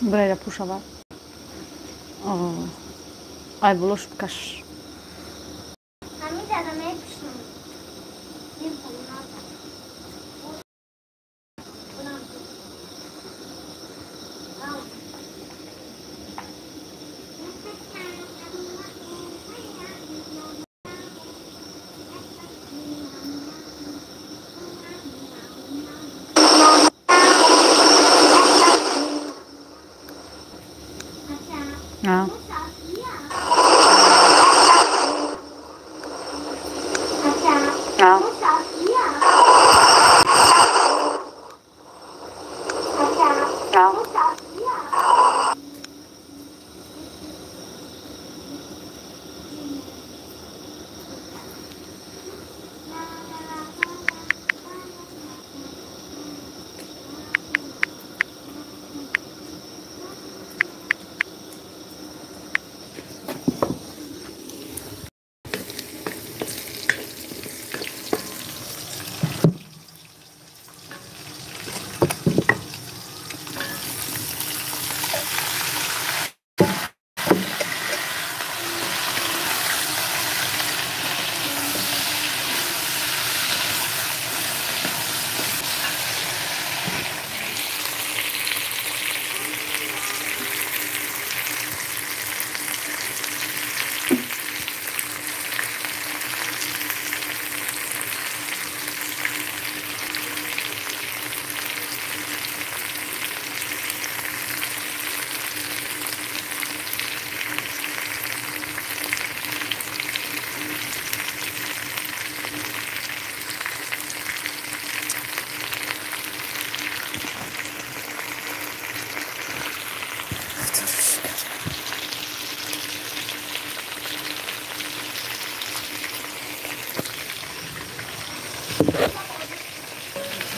Брайра пушава. Ай болош каш. Ja. Ja. Ja.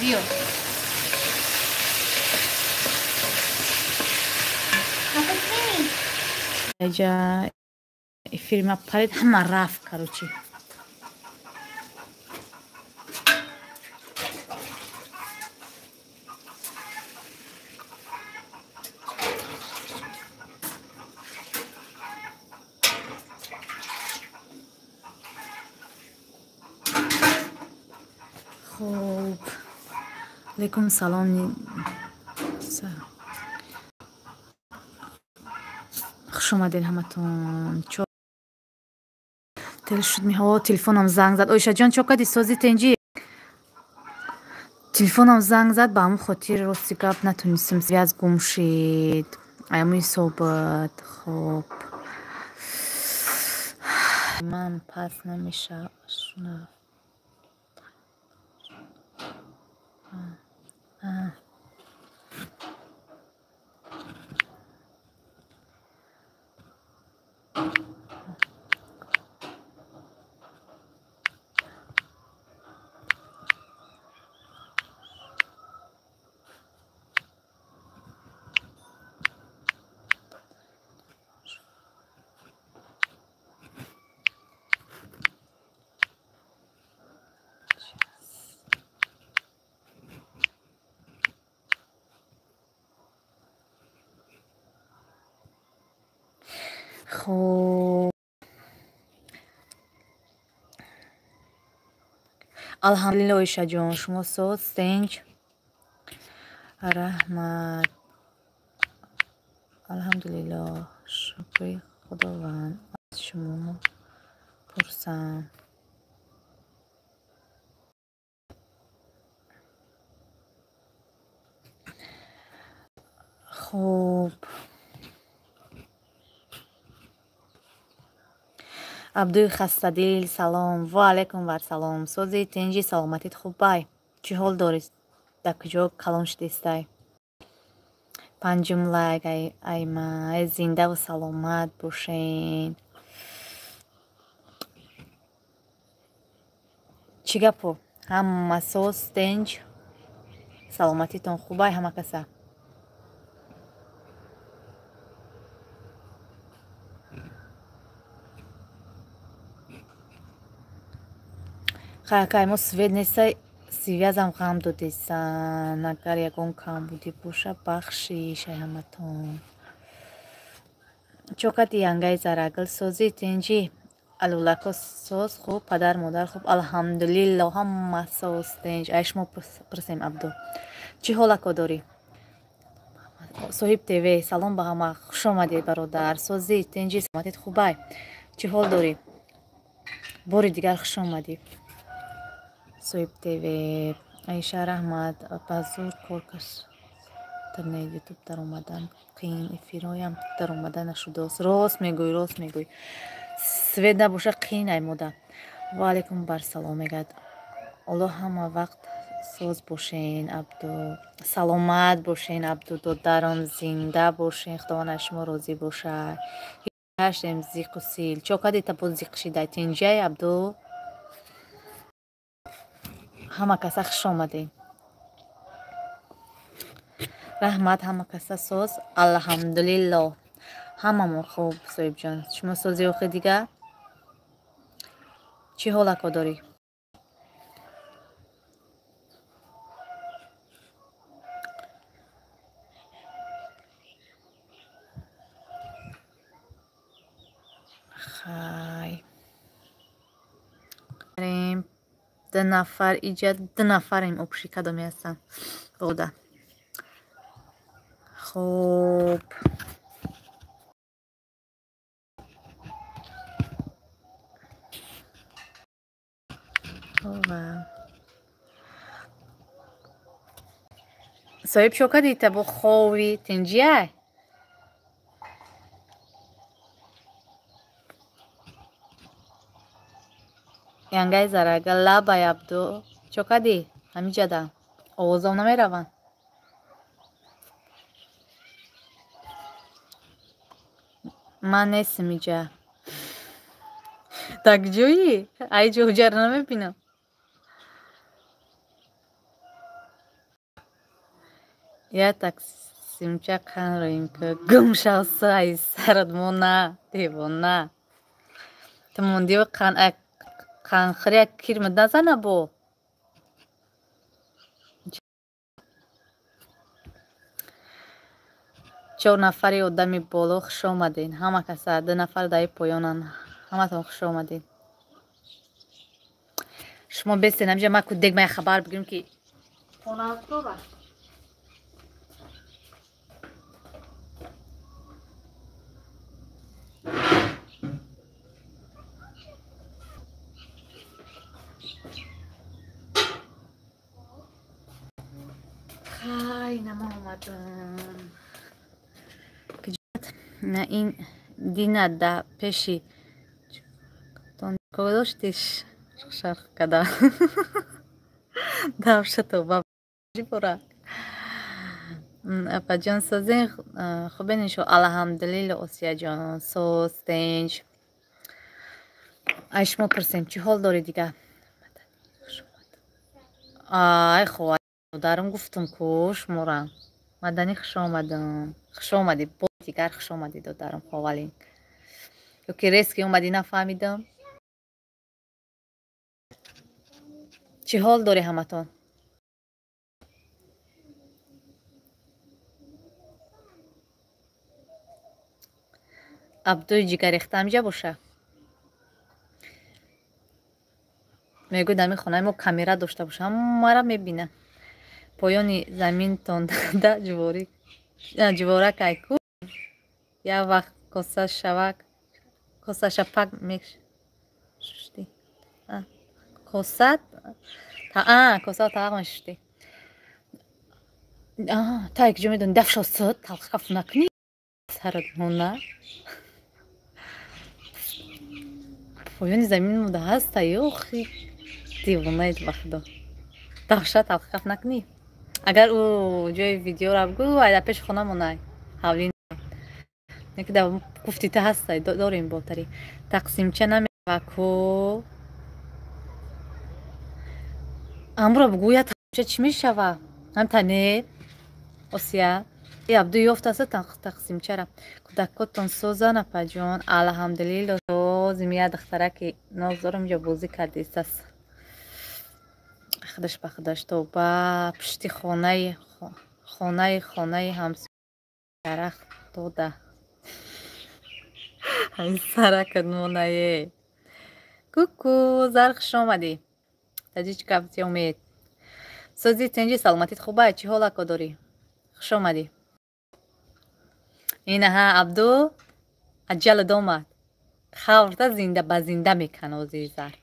Биё. Эҷа эфири ма парид, ҳама рафт, короче. Хуб. Алейкум салом. Хуш омадед ҳаматон. Тел шуд меҳо, телефонам занг зад. Оишаҷон, чо кади сози тенҷи? Телефонам занг зад, ба ҳамон хотир рости гап натонистем, связь гум шид. Аяму ҳисобат. Хоб. Ман пас намеша. Шуна. Хуб. Алҳамдулилло, Оишаҷон, шумо соз, тенҷ? Раҳмат. Алҳамдулилло, шукри Худованд. Аз шумо пурсам. Хуб. Абдуи хастадил, салом. Ва алайкум вассалом. Сози, тенҷи, саломатит хуб бай? Чӣ ҳол дорӣ? Дар куҷо калон шудистай? Панҷум лайк айма. Зиндаву саломат бошен. Чӣ гапо? Ҳама соз, тенҷ, саломатитон хубай ҳама каса? Хайакай, мо свет нестай, Связам ғам додесан. Агар ягон камбудӣ боша, бахшиш ай ҳаматон. Чокати янгаи зарагил созӣ тинҷӣ. Алулако соз хуб, падар модар хуб, алҳамдулилло ҳама соз тинҷ. Ай шумо пурсем Абду. Чӣ ҳолако дорӣ? Соҳиб ТВ, салом ба ҳама, хуш омадед бародар. Созӣ тинҷӣ, саломатит хубай. Чӣ ҳол дорӣ? Бори дигар хуш омадӣ. Соҳиб ТВ, Аиша раҳмат, ба зур кор каш. Интернет, ютуб даромадан қиин, эфирҳоям даромада нашудааст. Рост мегӯй, рост мегӯй. Свет набоша қиин ай мода. Ва алайкум барсалом мегӯяд. Аллоҳ ҳама вақт соз бошен Абду. Саломат бошен Абду, додарам зинда бошен, Худованд аз шумо розӣ бошад. Ҳаштем зиқу сил. Чо кади та боз зиқ шидай? Тинҷай Абду? Ҳама каса хуш омадед. Раҳмат ҳама каса соз. Алҳамдулилло. Ҳамамон хуб соҳибҷон. Шумо сози охи дига? Чӣ ҳолако дорӣ? Хай. Ду нафар иҷа, ду нафарем обши кадоме ҳастанд. Бода. Хуб. Соҳиб чо кардӣ та бо хови тинҷиай? Янгаи зарага лабай Абду. Чо кардӣ? Ҳамиҷада. Овозам намераванд. Ман нестам иҷа. Дар куҷоӣ? Ай ҷо ҳуҷара намебинам. Я тақсимча қанроим ки гум шав ай сарат мона девона. Ту мондиу қанхӯрия кирмат назана бо. Чор нафари одами боло хуш омадед. Ҳама каса, ду нафар даи поёнанд. Ҳаматон хуш омадед. Шумо бестен ҳамҷа ма ку дег мая хабар бигирем ки хонаафтоба. Хай, нама омадам. На ин дина да пеши доштиш шарх када. Давшато бора. Апаҷон созен хубен иншо алҳамдулилло Осияҷон соз тинҷ. Ай шумо пурсем чӣ ҳол дорӣ дига? Ай хо додарам гуфтум ку шумора. Мадани хуш омадам. Хуш омадӣ бо дигар хуш омадӣ додарам ховалин. Ё ки резки омадӣ нафаҳмидам. Чӣ ҳол дорӣ ҳаматон? Абдуи ҷигаррехта ҳамиҷа боша? Мегӯяд ҳамин хонаи мо камера дошта боша, ҳамаро мебина. Поёни заминтон да ҷуворак ай ку як вақт коса шавак коса шапак мешуштӣ. Коса коса таақ мешуштӣ. Та як ҷо медонӣ дафшо суд талхаф накунӣ сарат мона. Поёни замин муда ҳаста ёхи девонаед ба худо. Дафша талхаф накунӣ. Агар ӯ ҷои видеоро бигӯ, ай дар пеши хона монай. Ҳавлӣ неки дар гуфтита ҳастай, дорем ботарӣ. Тақсимча намева ку. Амро бигӯ я тақсимча чӣ мешава? Ҳам тане Осия. Э Абду ёфтаста тақсимчара. Кӯдакотон созан апаҷон. Алҳамдулилло созим я духтараки ноз дорам ҷо бозӣ кардистас. Худаш ба худаш тоба пушти хонаи хонаи ҳамсоя дарахт дода. Ҳамин саракат монае. Ку-ку, Зар, хуш омадӣ. Таҷичка умед. Сози, тинҷи, саломатит хубай, чӣ ҳолако дорӣ? Хуш омадӣ. Инаҳа Абду аҷалат омад. Хаврта зинда ба зинда мекана озир Зар.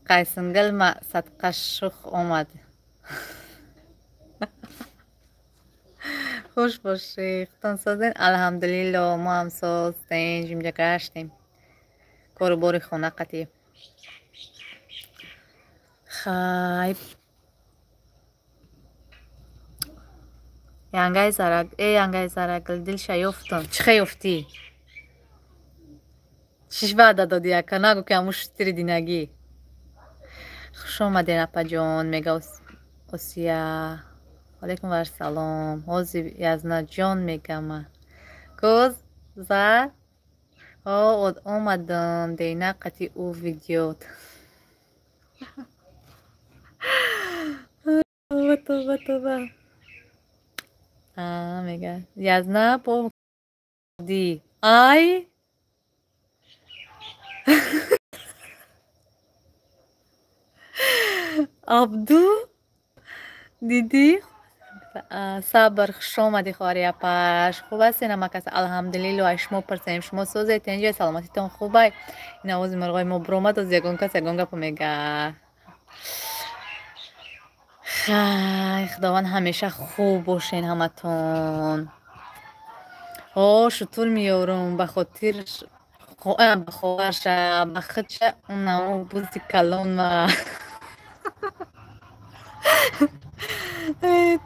Қайсингил ма садқа шух омад. Хуш бошӣ. Худтон созен? Алҳамдулилло, мо ҳам соз, тинҷ, инҷа гаштем. Кору бори хона қатӣ. Хай. Янгаи зараг, э янгаи зарагил дилша ёфтум. Чӣ хе ёфтӣ? Чиш ваъда додӣ ака? Нагӯ ки ҳамун шутири динагӣ. Хуш омаден, апаҷон, мега Осия. Алейкум вассалом. Ҳозир Язнаҷон мегама. Кӯз Зар? О, омадам, дейна қати ӯ видеот. Тоба, тоба, тоба. А, мега. Язна по ди. Ай? Абду? Дидӣ? Сабр, хуш омадӣ, хоҳари апаш. Хуб ҳастен ҳама кас? Алҳамдулилло, ай шумо пурсем. Шумо созед, тинҷи, саломатитон хубай? Ин овози мурғои мо биромад, оз ягон кас ягон гапо мега. Хай, Худованд ҳамеша хуб бошен ҳаматон. О, шутур меёрум ба хотир ба хоҳарша, ба худша унамо бузи калонма.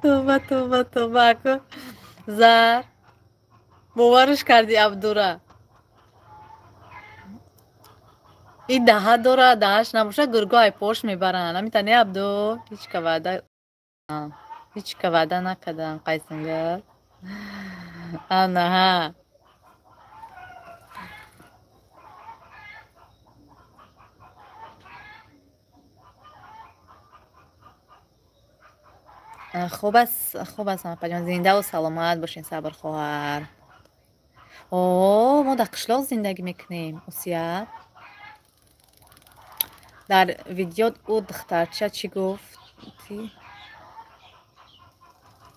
Тоба, тоба, тоба, ако. Зар, боварш кардӣ Абдура. И даҳа дора, даҳаш набоша, гурго ай пош мебаранд. Намитани Абду? Ҳеч ка ваъда, ҳеч ка ваъда накардан қайсингал. Анаҳа. Хуб аст, хуб аст, апаҷон, зиндаву саломат бошен, Сабр хоҳар. О, мо дар қишлоқ зиндагӣ мекунем, Осия. Дар видео ӯ духтарча чӣ гуфт?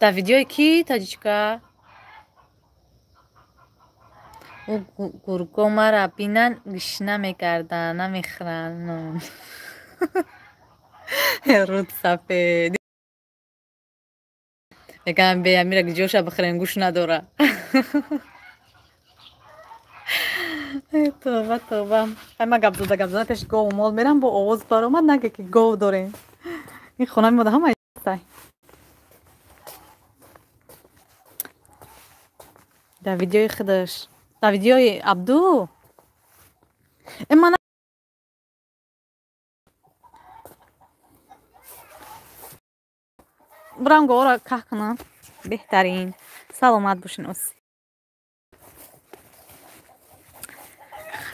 Дар видеои кӣ, таҷичка? Ӯ гурго мара бинан гишна мегарданд, намехӯранд нон. Руд сафед. Мегӯям бе амира ҷоша бихӯрем, гӯш надора. Тоба, тоба. Ай ма гап зада, гап зада пеш гову мол мерам, бо овоз баромад, наге ки гов дорем. Ин хона мемода ҳама сай. Дар видеои худаш, дар видеои Абду. Э ман бурам говро каҳ кунам. Беҳтарин. Саломат бошен, Оси.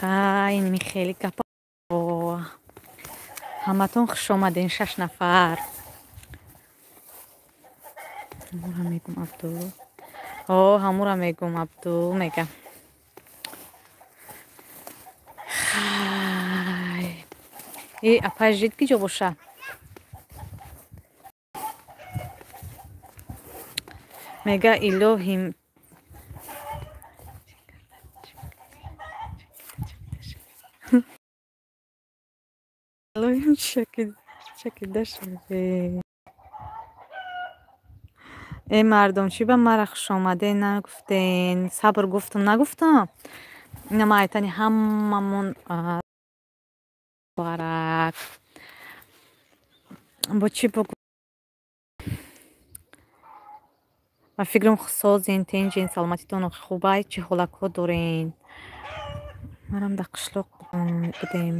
Хай, инми хеле гапо. Ҳаматон хуш омаден, 6 нафар. Ҳамура мегум Абду. О, ҳамура мегум Абду мега. Хай. Э, апай жид ки ҷо боша? Мега илоҳим илоҳим шакида шавед. Э мардум, чӣ ба мара хушомаде нагуфтен? Сабр гуфтам, нагуфтам? Ина ма айтани ҳамамон муборак. Бо чӣ бигӯ? Ба фикрам созен, тинҷен, саломатитон хубай, чӣ ҳолатҳо дорен? Манам дар қишлоқ будем.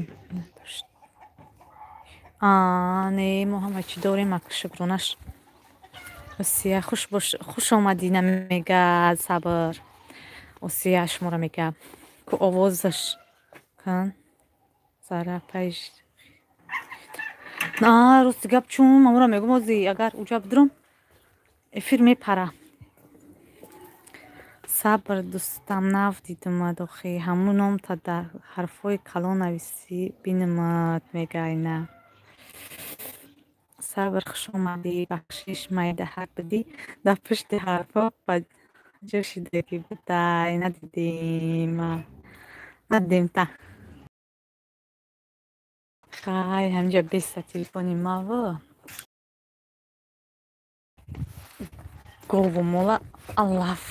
А, не, мо ҳама чӣ дорем, ак шукронаш. Осия, хуш бош, хуш омадӣ намега Сабр. Осия шуморо мега. Ку овозаш кан. Зара пайш. На, рости гап чун мамура мегум ози агар уҷа бидурам эфир мепара. Сабр дӯстам нав дидумад охи ҳамун номта дар ҳарфҳои калон нависӣ бинамад мегайна. Сабр хуш омадӣ, бахшиш майдаҳак будӣ дар пушти ҳарфҳо ба ҷо шидагӣ будай надидим. Надидем та. Хай ҳаминҷа беста телефони маву. Гову мола аллаф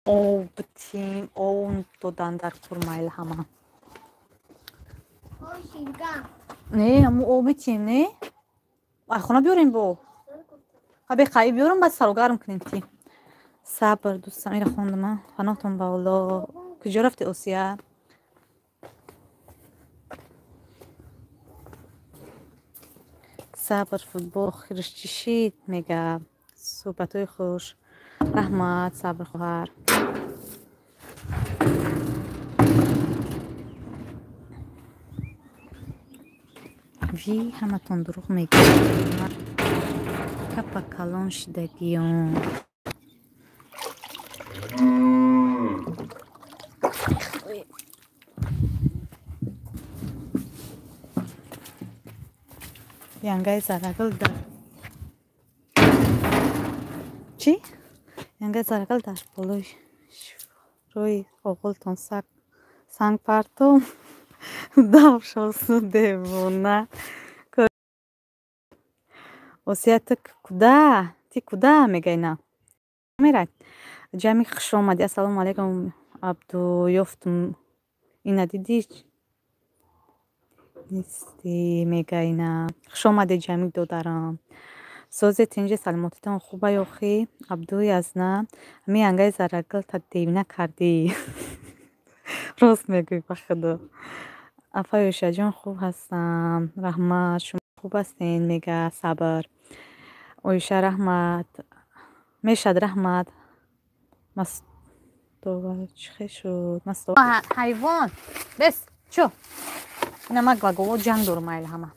об битим, об додан дар курмайл ҳама. Не, ҳаму об метиҳем, не? Ай хона биёрем бо. Беқаи биёрам, баъд сарогарм кунем ти. Сабр дӯстам, ира хондама. Паноҳтон ба Аллоҳ. Куҷо рафти Осия? Сабр футбол охираш чӣ шид мега. Суҳбатҳои хуш. Раҳмат, Сабр хоҳар. Ви ҳаматон дурӯғ мегӯед. Капа калон шидагиён. Янгаи зарагул дар чӣ? Янгаи зарагул дар болои рӯи оғултон санг партом дав шосу девона. Осия ту куда? Ти куда мегайна? Мерай. Ҷами хуш омадӣ. Ассалому алайкум Абду ёфтум. Ина дидӣ? Нисти мегайна. Хуш омадӣ ҷамӣ додарам. Созе тинҷи саломотитон хуба ёхи? Абду язна. Ҳами янгаи зарагул та девина кардӣ. Рост мегӯӣ ба худо. Апа Ёшаҷон хуб ҳастам. Раҳмат. Шумо хуб ҳастен мега Сабр. Оиша раҳмат. Мешад раҳмат. Мастова чӣ шуд? Мастова. Ҳайвон. Бес чо? Ина ма глаголо ҷанг дорум айл ҳама.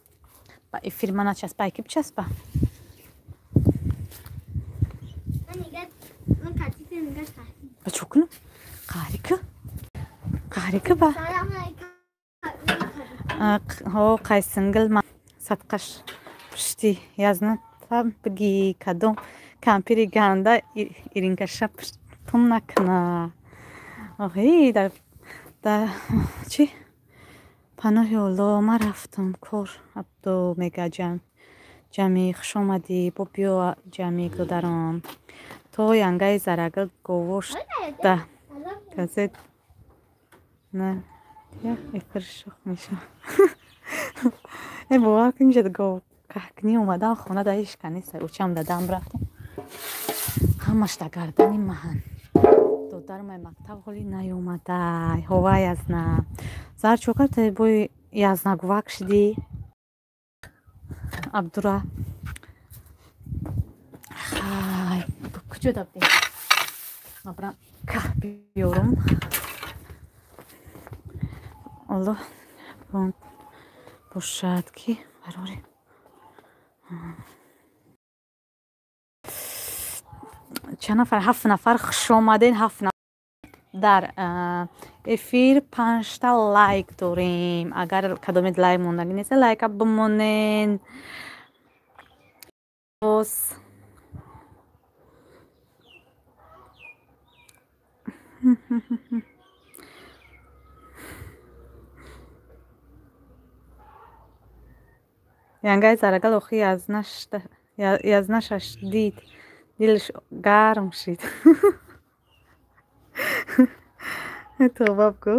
Ба эфир ма начаспа, ки бичаспа. Ба чо кунам? Қаҳрӣ ку? Қаҳрӣ ку ба? Ҳо қайсингил ма садқаш пушти язна та биги кадом кампири ганда иринкаша пуштум накуна. Охи дар чӣ? Паноҳи Аллоҳ ман рафтам кор. Абду мега ҷамӣ хуш омадӣ. Бо биё ҷамӣ додарам. То янгаи зарагул говошда газет на я эфир шох мешавад. Э бовар кун инҷа гов каҳкунӣ омадам хона да ҳеч ка нест. Учам дадам рафтам. Ҳамаш да гардани маҳан. Додарам ай мактаб ҳоли наёмадай. Ҳова язна. Зар чо кард бои язнагувак шидӣ? Абдура. Хай, куҷо да будем? Ман барам каҳ биёрам. Аллоҳ бошад ки барори. Чанд нафар? 7 нафар хуш омаден. 7 нафар дар эфир 5 лайк дорем. Агар кадомед лайк мондагӣ нест, лайка бимонен. Боз янгаи зарагал охи язнашаш дид, дилаш гарм шид. Тоба бгӯ.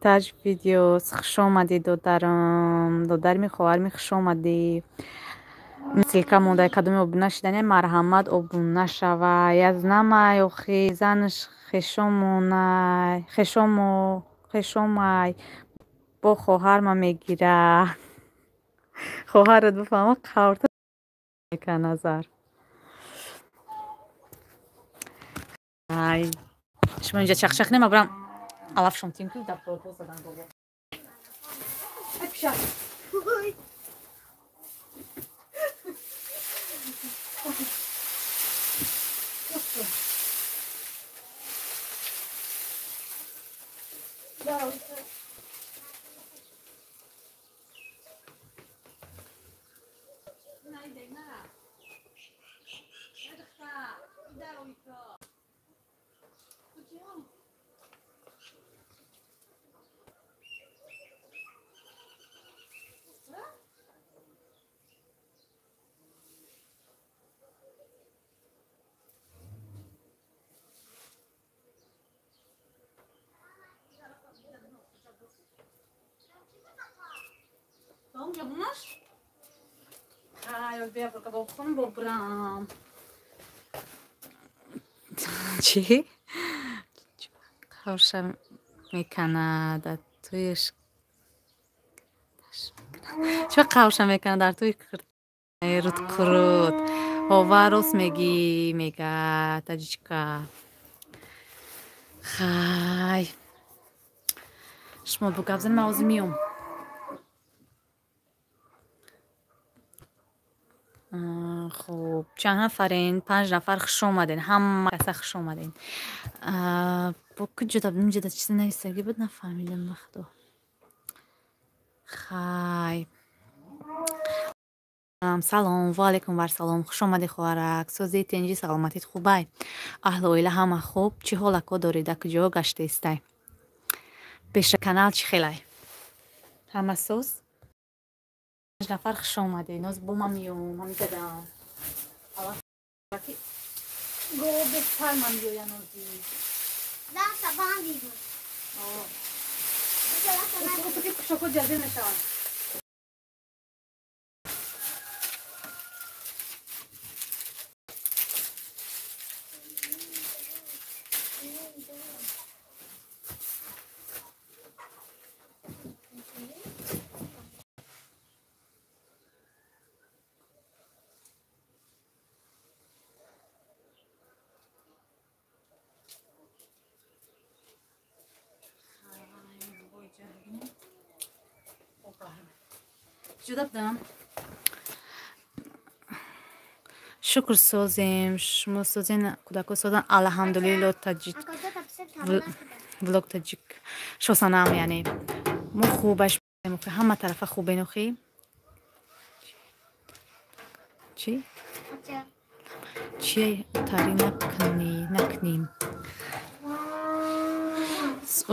Таҷ видеос хуш омадӣ додарам. Додарми хоҳарми хуш омадӣ. Ссылка монда кадоми обуна шидане марҳамат обуна шава. Язнамай охи занаш хешомонай хешомай бо хоҳарма мегира. Хоҳарат бифаҳма қаврта Назар. Ай, шумо инҷа чақчақ нема барам алафшон тим ки дар порпо задан бобо. Ай пиша. Чӣ? Қавша меканад дар туиш, чӣ қавша меканад дар туи рудқурут. Ҳова рост мегӣ, мега таҷичка. Хай, шумо бу гап занед, ман ҳозир миём. Хуб, чанд нафарен? 5 нафар. Хуш омаден, ҳама каса хуш омаден. Бо куҷода инҷода чизе нависагӣ буд, нафаҳмидам, ба худо. Хай, салом, ва алайкум вассалом. Хуш омадӣ, хоҳарак. Сози, тинҷӣ, саломатит хубай? Аҳлу оила ҳама хуб? Чӣ ҳолако дорӣ? Дар куҷо гаштаистай? Пеша канал чӣ хелай? Ҳама соз? 5 нафар хуш омадед. Ноз бо ман миём, ман мезадам. Беҳтар ман биёя нози. Кушоко ҷазир мешаванд. Ҷуда будам. Шукр, созем. Шумо созен, кӯдако созан? Алҳамдулилло. Таҷик влог, таҷик шосанам, яъне мо хубаш, ҳама тарафа хубен охи. Чӣ чи тари накунӣ, накунем.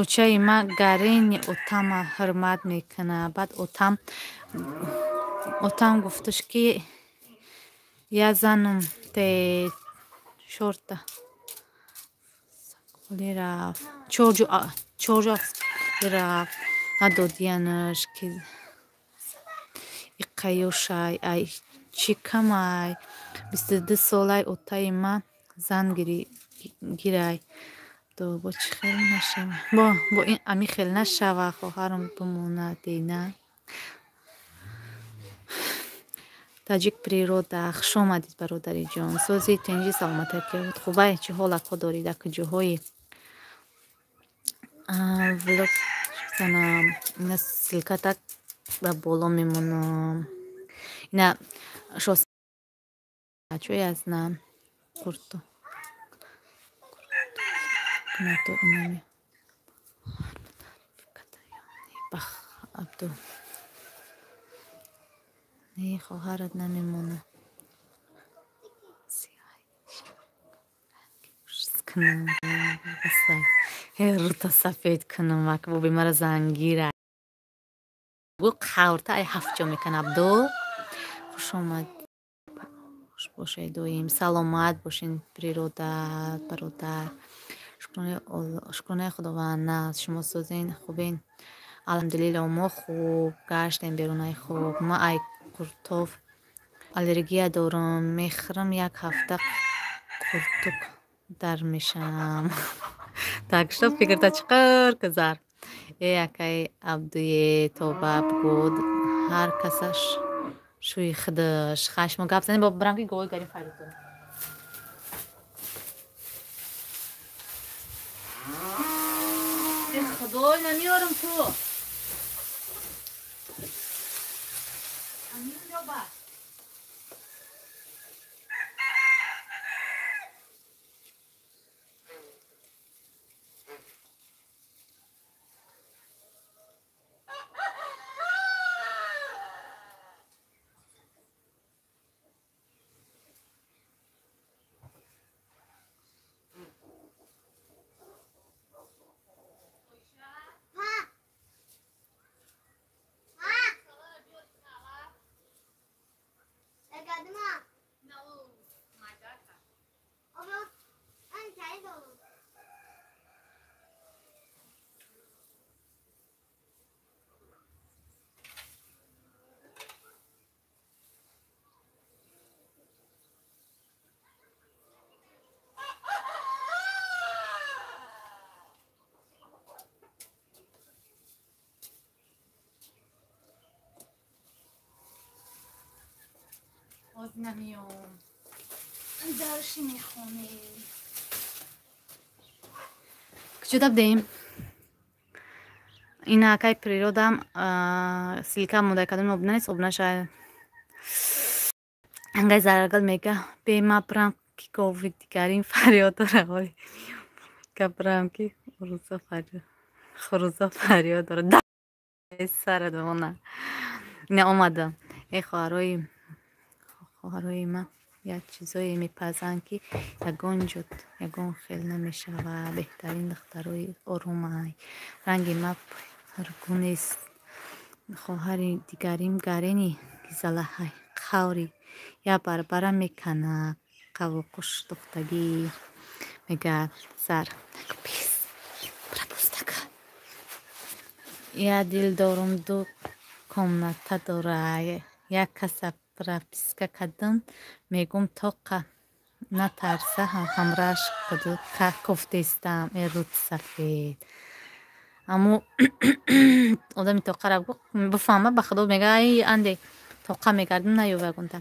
Очаи ма гарени отама ҳурмат мекунад. Баъд отам гуфташ, ки я занум те чорта рафт, чорҷо рафт, надодиянаш, ки иққаёшай, ай чӣ камай, 22 солай отаи ма зан гирай. Бо чӣ хел нашава, бо ин ами хел нашава, хоҳарам бимонад на. Таҷик природа, хуш омадед, бародариҷон. Сози, тинҷи, саломатакӣ хубай? Чӣ ҳолатҳо дорӣ? Дар куҷоҳои влог занам? Ина ссылка та ба боло мемонам. Ина шосчои аз на қурту инами бах абду. Не, хоҳарат намемонад. Кунам, рута сафед кунам, ак боби мара зангира гу қаврта ай ҳафт ҷо мекунад. Абду, хуш омад, хуш бошед, доим саломат бошен. Природа бародар, шукронаи Худованд наст. Шумо созен, хубен? Алҳамдулилло, мо хуб, гаштем берунаи хуб. Ма ай қуртов аллергия дорам, мехӯрам, як ҳафта қуртук дар мешавам. Так что фикрта чиқир гузар. Э, акай Абдуе, тоба бугӯ, ҳар касаш Шӯи худаш. Хашмо гап занем, бо барам ки говои гарим фарёд дорам. Худой, намеёрам ту. Амин ёба. Боз намеём. Дарши мехонем. Куҷо дабдем? Ина акай природам ссылка монда кадом обуна нест, обуна шава. Ангай зарагал мега бе ма брам ки гови дигарин фарёд дора. Ҳоли гап брам ки уруза фарёд, хуруза фарёд дора. Сара домона. Ина омада. Э, хоҳарои ман як чизое мепазанд, ки ягон ҷо ягон хел намешавад. Беҳтарин духтарои орумай. Ранги ма пургу нест. Хоҳари дигарим гарени гизалаҳай қаври як барбара меканад. Қавоқуш духтагӣ мегӯяд зар. Пропустака. Як дил дорум, ду комната дора. Як каса прописка кардам, мегум тоқа натарса ҳамрааш кофтестам. Э, руд сафед. Аммо одами тоқара бифаҳма, ба худо мега ай анде тоқа мегардим, наёва ягонта.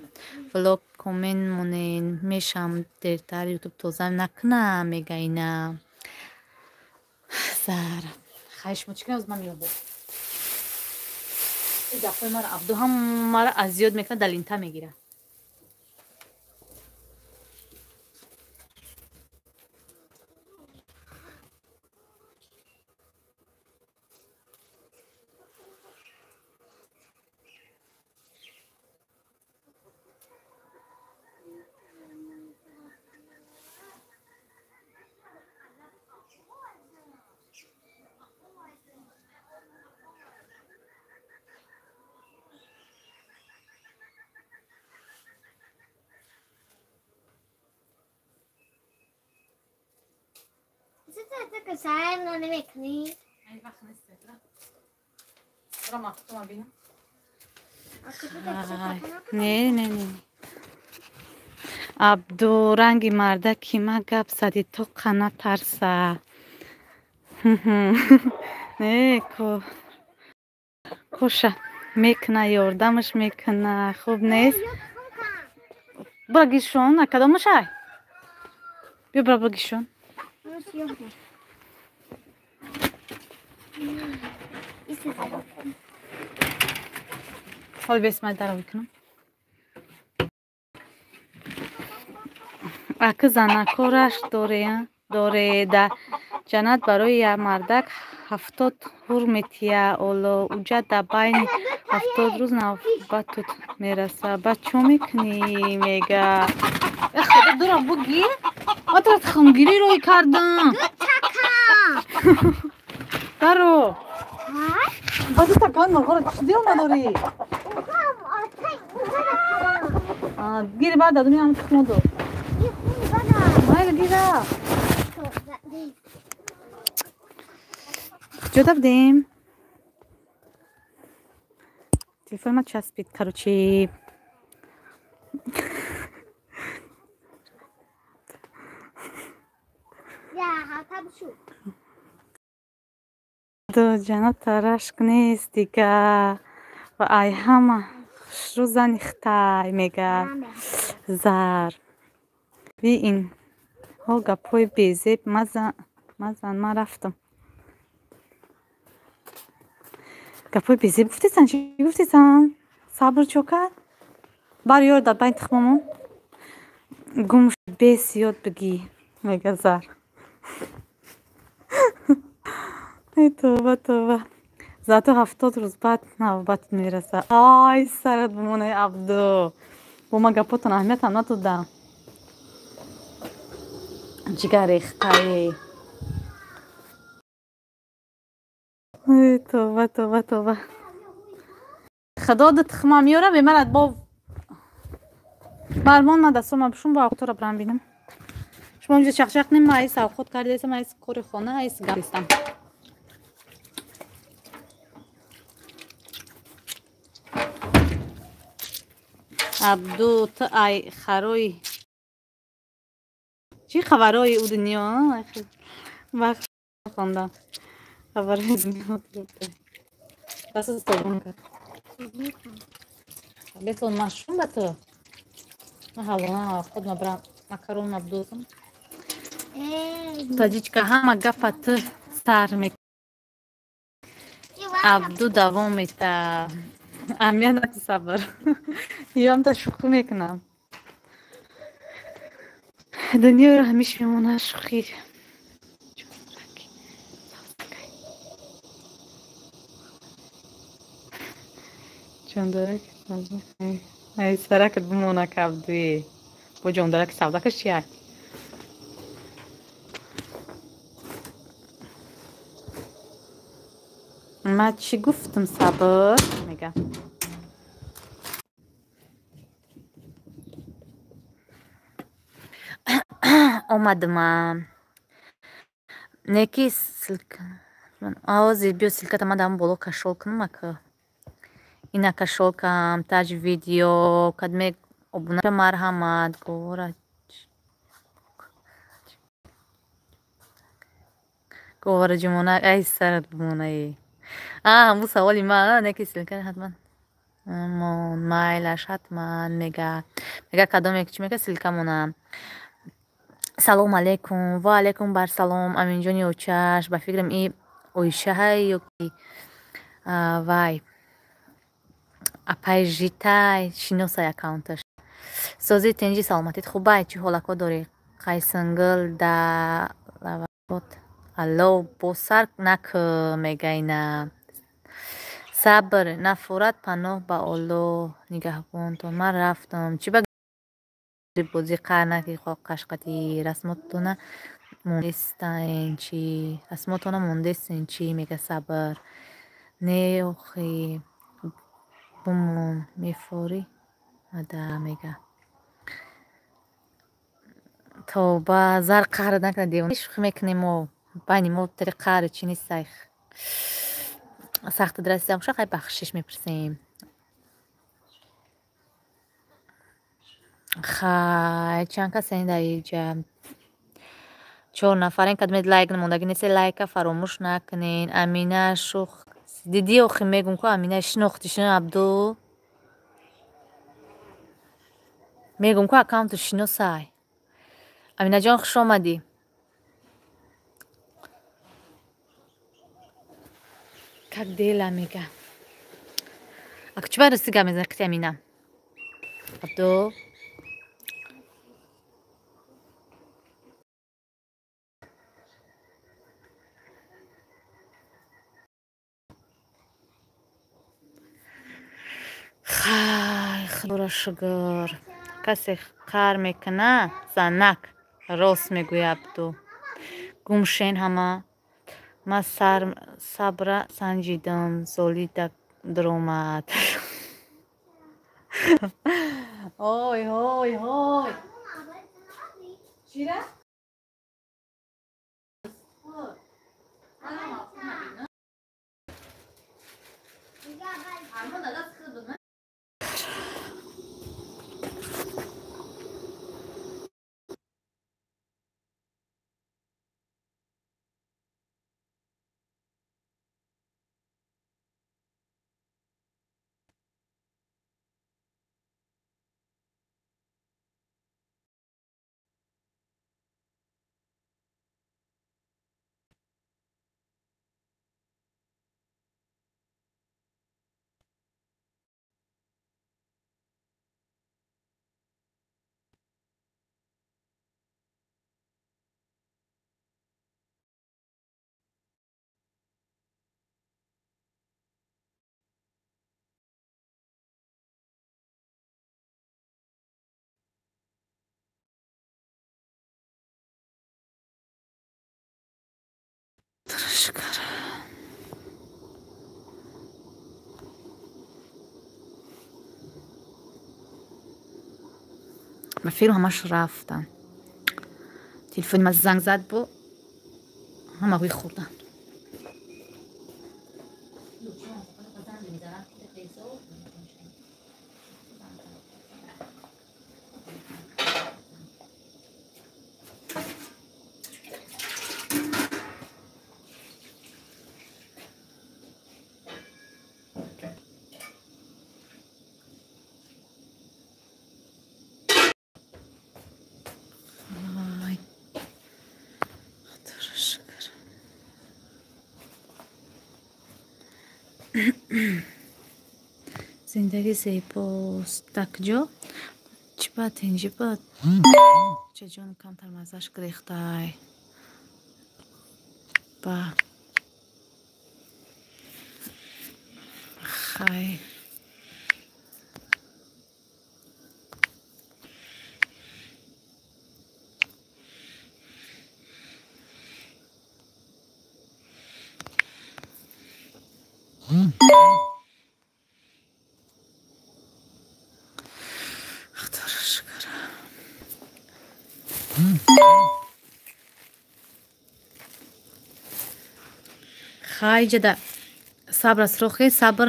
Влог комент монен мешам дертар, ютуб тоза накуна, мега ина. Зар. Хай, шумо чӣ кунед, ман меёбам. Гапҳои маро Абду ҳамаро аз ёд мекунад, дар линта мегирад. 这个啥呢？你没看？ Ай, вақт нест. Рома, тума бина. Не, не, не. Абдуранги марда ки ма гап зади, тоқа натарса. Не, коша мекуна, ёрдамаш мекуна, хуб нест. Бира гишон, кадомашай? Биё, бира, гишон. Ҳол бесмай даро мекунам. Аки занакораш доре да ҷаннат барои як мардак 70 ҳур метия, оло уҷа да байни 70 рӯз навбатут мераса. Баъд чо мекунӣ, мега. Э, худо дурам бугир. Ма туро тухмгирӣ рӯй кардам. Даро. Ба ду такан мурғоро чӣ дил надорӣ? Гири, баъд дадуни ҳам тухмо дор. Майла, гира. Куҷо будем? Телефони ма часпид, короче. Ду ҷаната рашк нест дига ва ай ҳама Хушрӯ зани хитай мега. Зар. Би инҳо гапҳои безеб мазан, ман рафтам. Гапҳои безеб гуфтесан? Чӣ гуфтесан? Сабр чо кард? Бар ёр дар байни тухмамон. Гум бес ёд бигӣ, мега Зар. Эй товба, товба. Зато 70 рӯз баъд навбат мерасад. Ай, сарат бимонай, Абду. Бо ман гапотон аҳамиятам надодам. Ҷигар рехтае. Эй товба, товба, товба. Худо ду тухма меёра, бемарад бо бармон ман дастомам бушум, бо авқотро бирам бинам. Шумо инҷо чақчақ ним, ман айс авқот кардаистам, айс кори хона, айс гап истам. Абду, ту ай харои чӣ хабарои ӯ дунё? Вақт хондам. Хабарои дунё. Дастат собун кард. Бетон машум ба ту. Ман ҳалона худ ма брам макарон ма бидозам. Таҷичка ҳама гапа ту сар мекунӣ. Абду давом мета. Аҳамият надӣ, сабр. Ём та шӯхӣ мекунам. Дунёро ҳамиш мемонад шӯхӣ. Ҷондарак ай саракат бимонак, Абдуе. Бо ҷондараки савдакаш чи ай? Ман чӣ гуфтам, сабр мега. Омадама. Неки ссылка. Ози биё ссылката ман дам боло кашол кунам ака. Ина кашолкам таҷ видео кадме обуна марҳамат гора говора ҷумона ай сарат бимонаи. А ҳамун саволи ман неки ссылка ҳатман мон майлаш ҳатман мега. Мега кадоме чӣ мега ссылка монам. Салом алейкум. Ва алейкум бар салом. Аминҷони очаш. Ба фикрам и оишаҳай ё ки вай апай житай шиносай аккаунташ. Сози тенҷи саломатит хубай, чӣ ҳолако дорӣ? Қайсангил да лавот. Алло, босар нак мегайна. Сабр, нафурат паноҳ ба Аллоҳ нигаҳбонтон. Ман рафтам. Чӣ ба бозӣ қар наки қашқати расмотона мондестен чӣ? Расмотона мондестен чӣ мега сабр. Не охи бумон мефорӣ мада мега. Тавба зар қаҳр накна девона. Шӯхӣ мекунем мо. Байни мо тари қаҳр чӣ нестай. Сахт расидам шо хай бахшиш мепурсем. Хай чанд касен дар инҷа? 4 нафарен кадмед лайк намондагӣ нест, лайка фаромӯш накунен. Амина шух дидӣ охи мегум ку Амина шинохтӣ шино Абду. Мегум ку аккаунту шиносай. Аминаҷон хуш омадӣ. Как дела мега. Ак чӣ барои гап мезанӣ қити Амина? Абду Хай, худоро шукр. Касе қар мекуна, занак рост мегӯяд Абду. Гумшен ҳама. Ман сабра санҷидам, золи даромад. Ой, ой, ой. Чира? Шукр. Ба фирм ҳамаш рафтан. Телефони ман занг зад бо ҳама ҳуй хӯрдан. Зиндагӣ зебост. Дар куҷо? Чӣ бад тинҷӣ бад? Чаҷон камтар маззаш гирехтай. Ба хай. Хай ҷада сабр аст рохи сабр.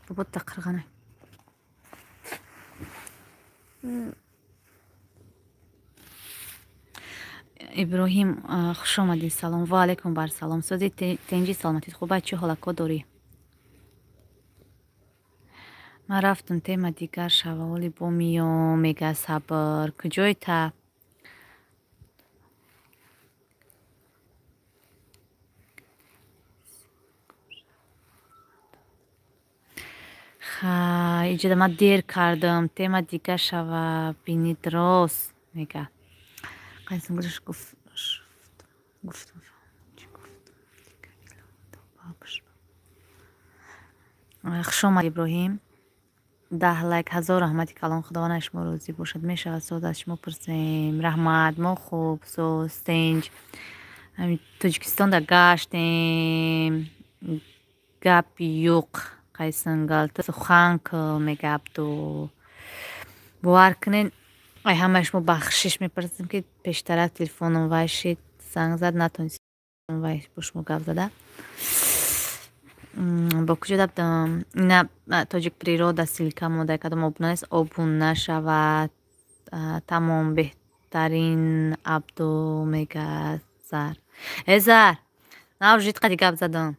Бобо тақирғанай. Иброҳим хуш омадӣ. Салом. Ва алайкум бар салом. Сози тенҷи саломатит хуб аст? Чӣ ҳолатко дорӣ? Ман рафтум тема дигар шаволи бо миём мега сабр. Куҷои та? Хай иҷода ман дер кардам. Тема дигар шава бинид рост мега. Қайсангӯш гуфт гуфтам чӣ гуфтам. Хуш омад Иброҳим. 10 лайк 1000 раҳмати калон. Худованд аз шумо розӣ бошад. Мешавад соз аз шумо пурсем. Раҳмат, мо хуб соз тинҷ. Тоҷикистонда гаштем. Гапи юқ қайсангал сухан кул мега Абду. Бовар кунед ай ҳамаи шумо бахшиш мепурсем ки пештара телефоном вай шид, занг зад, натонистам вай бо шумо гап зада. Бо куҷо дафтам? Ина тоҷик природа ссылка монда, кадом обуна нест, обуна шавад. Тамом беҳтарин Абду мега Зар. Э Зар, нав жит қади гап задам.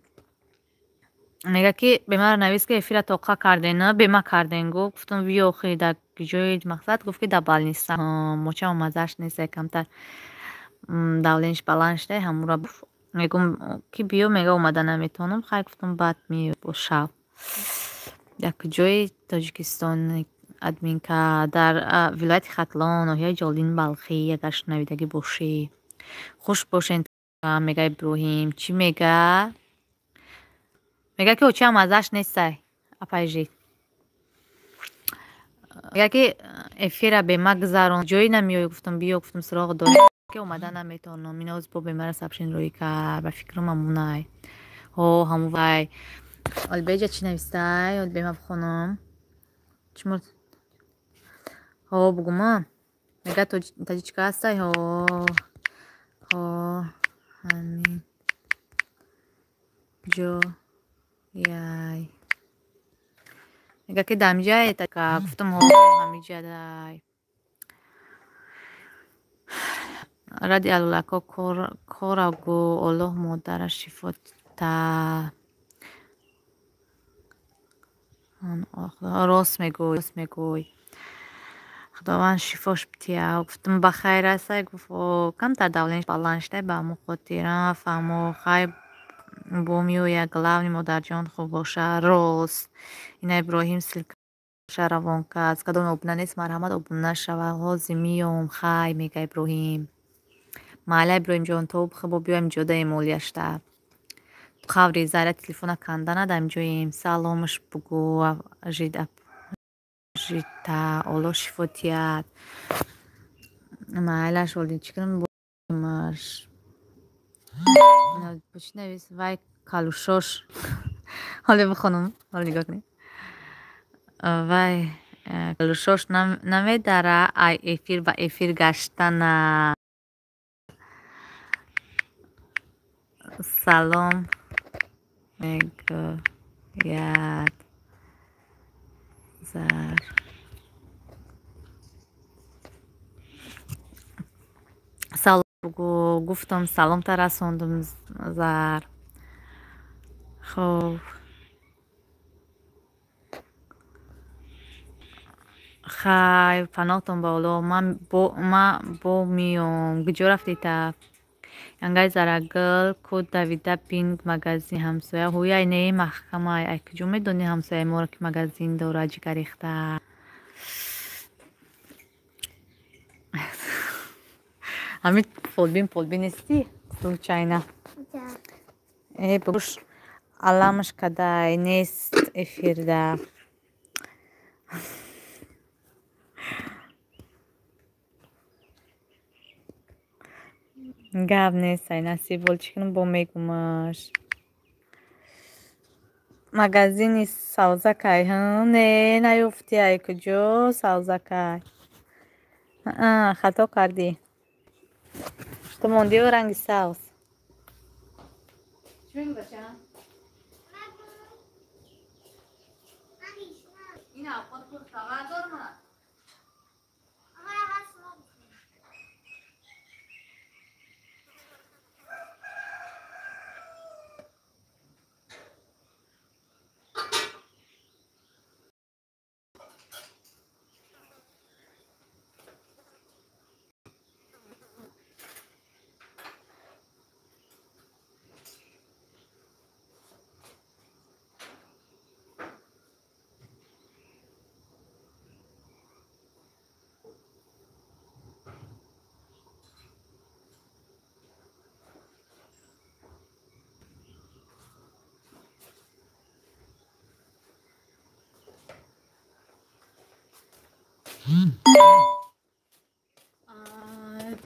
Мега ки бемаро навис ки эфира тоқа карден, бема карден гуфт. Гуфтам биё охи дар ҷои мақсад гуфт ки дар балниса. Моча омазаш нест, камтар давлениш баланд шуда, ҳамура мегум ки биё, мега омада наметавонам. Хай гуфтам баъд меё бо шав. Дар куҷои Тоҷикистон админка? Дар вилояти Хатлон, ноҳияи Ҷолдин Балхӣ, агар шунавидагӣ бошӣ. Хуш бошен мега Иброҳим. Чӣ мега? Мега ки очаам азаш нестай, апайжи. Мега ки эфира бема гузарон, ҷои намеоӣ. Гуфтам биё, гуфтам суроғ дорем ки омада наметавонам. Иноз бо бемара сабшин рӯй кард. Ба фикрам ҳамунай. Ҳо ҳаму вай. Олбеҷа чӣ навистай? Олбема бихонам. Чимо? Ҳо бугума. Мега таҷичка ҳастай? Ҳо. Ҳо ҳамин ҷо яй. Мега ки дамҷае така. Гуфтам ҳо ҳамиҷадай. Ради алулако кора гу Оллоҳ модара шифо та. Рост мегӯй, рост мегӯй. Худованд шифош бития. Гуфтам ба хайр астай. Гуфт камтар давлениш баланд шудай ба ҳамон хотира. Фаҳмо хай бо меояд. Главни модарҷон хуб боша. Рост. Ина Иброҳим ссылкаша равон кард. Кадом обуна нест, марҳамат обуна шава. Ҳозир миём. Хай мега Иброҳим. Маҳалла Иброҳимҷон то бо биёем ҷодаи молияшта. Қаври Заря телефона канда надаем ҷоем. Саломаш бугӯ жид. Жита Олло шифо диҳад. Майлаш оли чӣ кунам бомаш. Чӣ навис? Вай калушош. Ҳоле бихонам, ҳоле нигоҳ кунед. Вай калушош намедара ай эфир ба эфир гаштана. Салом мегӯяд Зар. Салом гуфтам, саломта расондум Зар. Хоб. Хайр, паноҳтон ба Оллоҳ. Ман бо миём. Куҷо рафтита? Янгаи Зарагул код давида бинг магазин ҳамсоя. Ҳуяй не маҳкамай. Ай куҷо медонӣ ҳамсояи моро ки магазин дорад ҷигарихта? Ҳамин фолбин фолбин нестӣ? Случайно. Э, буш аламаш кадай нест эфирда. Гап нест, ай насиб бол чӣ кунам бо мегумаш. Магазини савзакай. Не, наёфтӣ ай куҷо савзакай. Хато кардӣ. Ту мондиу ранги савз. Чӣ мегӯ бача? Ин авқот пул хабар дорам?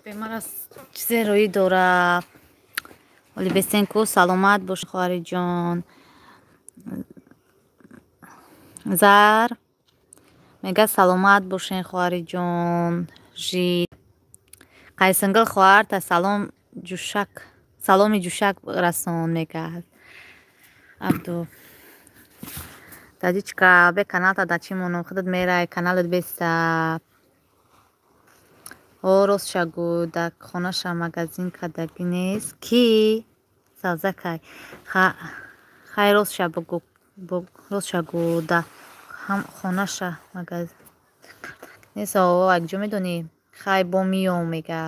Бемара чизе роӣ дора. Оли бесен ку саломат бош хоҳариҷон. Зар мега саломат бошен хоҳариҷон. Жи Қайсингил хоҳарта салом ҷушак саломи ҷушак расон мегӯяд. Абду Дадичка бе каналта да чӣ монам худат мерай каналат беста. О рост шагӯ дар хонаша магазин кардагӣ нест. Кӣ? Савзакай. Хай рост шабгӯ рост шагӯ да хонаша магазин нест. О акҷо медонӣ? Хай бо миём мега.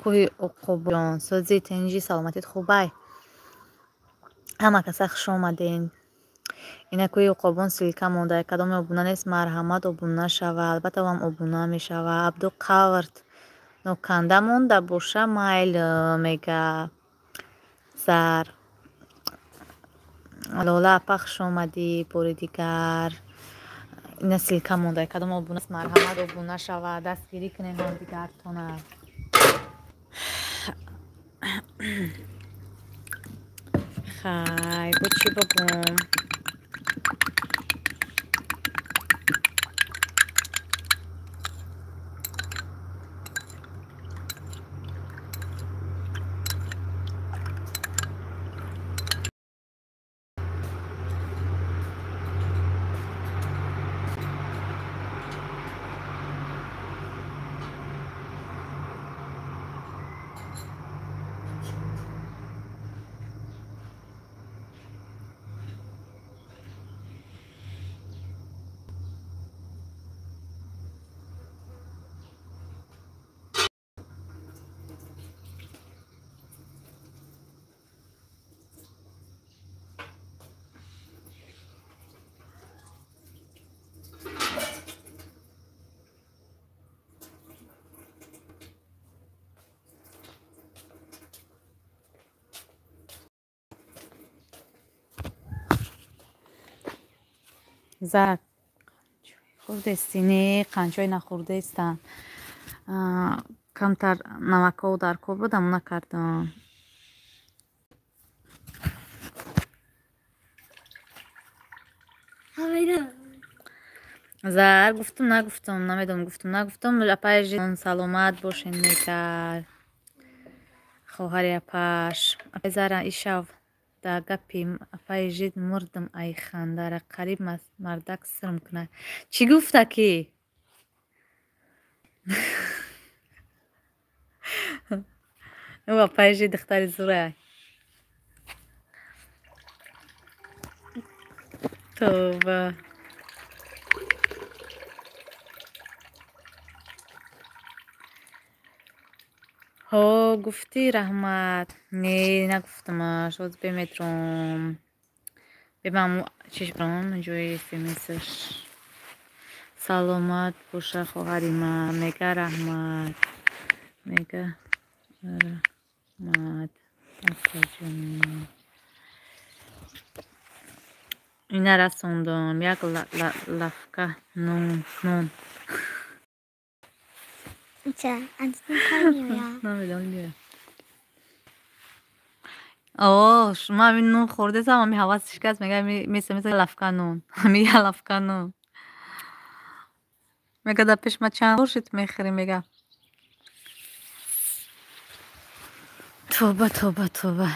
Кӯҳи Уқобҷон сози тинҷи саломатит хубай. Ҳама каса хуш омаден. Ина кӯҳи Уқобон ссылка монда. Кадоме обуна нест марҳамат обуна шава. Албатта вам обуна мешава. Абду қаврт ноканда монда боша майл мега. Зар. Лола апа хуш омадӣ бори дигар. Ина ссылка монда. Кадом обуна нест марҳамат обуна шава. Дастгирӣ кунем ҳамдигартона. Хай, бо чӣ бигӯм? Зар. Хӯрдести? Не, қанчои нахӯрдаистам. Камтар намакҳо дар кор буд, аммо накардам. Зар гуфтум, нагуфтум, намедонам, гуфтум, нагуфтум. Апаи саломат бошен, мекар. Хоҳари апаш. Апаи Зара ишав да гапи апаи жид мурдам ай хандара қариб мардак сирм кунад. Чӣ гуфта ки? Ӯ апаи жид духтари зурай. Тоба. Ҳо, гуфтӣ раҳмат. Не, нагуфтамаш. Ҳоз беметром. Бемам чишбром ҷои смсш. Саломат боша хоҳари ман. Мега раҳмат. Мега раҳмат. Апаҷон. Ина расондам. Як лафка нон. О, шумо ҳамин нун хӯрдесам, ҳами ҳавас шикаст, мега меса меса лафка нун. Ҳами я лафка нун. Мега дар пеш ма чанд хуршид мехӯрӣ, мега. Тоба, тоба, тоба.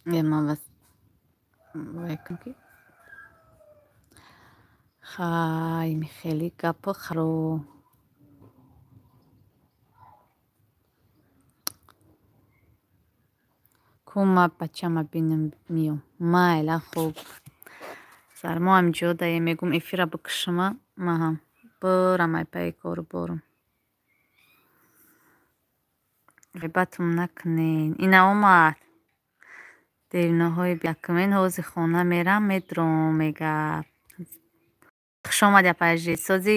Ман вас вайкам ки хай хеле гапо харо. Ку ма бачама бинам миём. Майла хуб. Сармо ҳаминҷо дае мегум эфира бикушама маҳам. Бирам ай пайи кору борум. Ғайбатум накунен. Ина омад. Девинаҳои якумин ҳози хона мерам медром мега. Хуш омадӣ апаҷи. Сози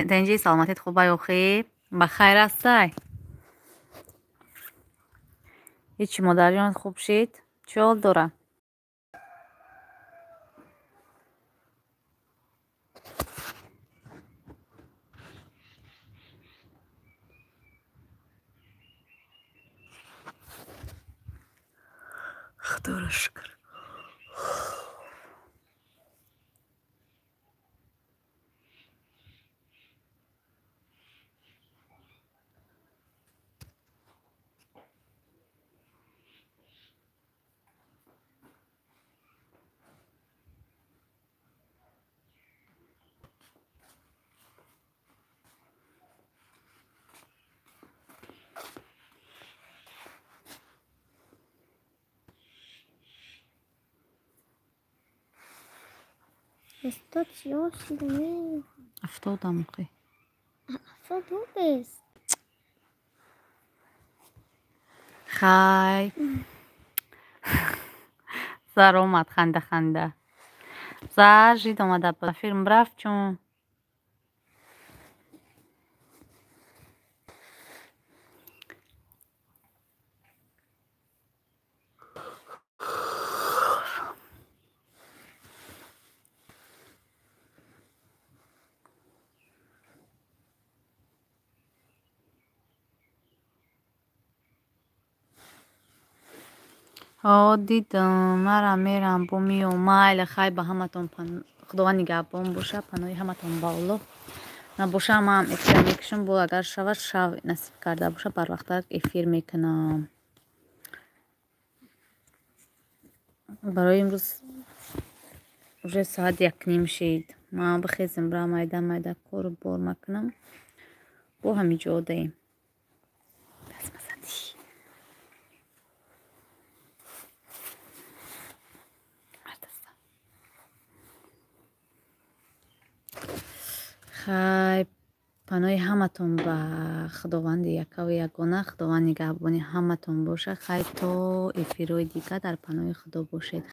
тенҷи саломатит хубай охӣ? Ба хайр ҳастай? Ҳечи модарҷон хуб шид? Чӣ ҳол дора? Худоро шукр. Афтодам охи. Хай. Зар омад ханда ханда. Зар жид омада ба филм рафт чун. Ҳо, дидам. Марам мерам бо миём. Майли хай ба ҳаматон худованд нигаҳбон боша, паноҳи ҳаматон ба Аллоҳ. Набоша ман эфир мекушам, бо агар шавад шав насиб карда боша барвақттар эфир мекунам. Барои имрӯз уже соат 1:30 шид. Ман бихезем бирам майда майда кору бор макунам. Бо ҳамин ҷо даем. Хай паноҳи ҳаматон ба Худованди якаву ягона, Худованд нигаҳбони ҳаматон боша. Хай то эфирҳои дигар дар паноҳи Худо бошед.